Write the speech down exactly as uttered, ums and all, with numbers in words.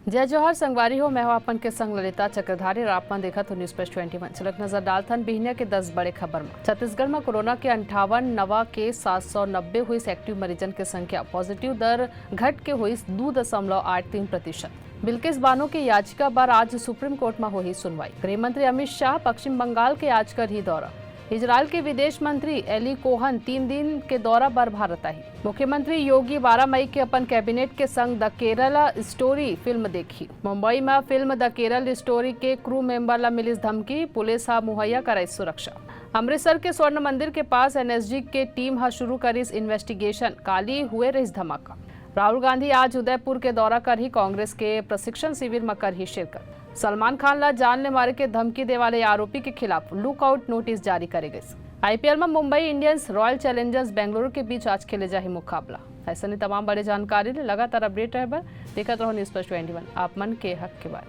जय जोहार संगवारी हो, मैं हूं आप मन के संग ललिता चक्रधारी और आप मन देखत हो News Flash twenty one। चलत नजर डालथन बिहनिया के दस बड़े खबर म। छत्तीसगढ़ म कोरोना के अंठावन नवा केस, सात सौ नब्बे होइस एक्टिव मरीजन के संख्या, पॉजिटिव दर घट के होइस दू दशमलव आठ तीन प्रतिशत। बिल्किस बानो के याचिका बर आज सुप्रीम कोर्ट म होही सुनवाई। गृह मंत्री अमित शाह पश्चिम बंगाल के आज करही दौरा। इजरायल के विदेश मंत्री एली कोहन तीन दिन के दौरा बर भारत आही। मुख्यमंत्री योगी बारह मई के अपन कैबिनेट के संग द केरला स्टोरी फिल्म देखही। मुंबई म फिल्म द केरल स्टोरी के क्रू मेंबर ला मिलिस धमकी, पुलिस ह मुहैया कराइस सुरक्षा। अमृतसर के स्वर्ण मंदिर के पास एनएसजी के टीम ह शुरू करिस इन्वेस्टिगेशन, काली हुए रहिस धमाका। राहुल गांधी आज उदयपुर के दौरा करही, कांग्रेस के प्रशिक्षण शिविर म करही शिरकत। सलमान खान ला जान ले मारे के धमकी दे वाले आरोपी के खिलाफ लुकआउट नोटिस जारी करे गइस। आईपीएल म Mumbai Indians royal Challengers Bengaluru के बीच आज खेले जाही मुकाबला। अइसने तमाम बड़े जानकारी ले लगातार अपडेट रहे बर देखत रहो News Flash twenty one, आप मन के हक के बात।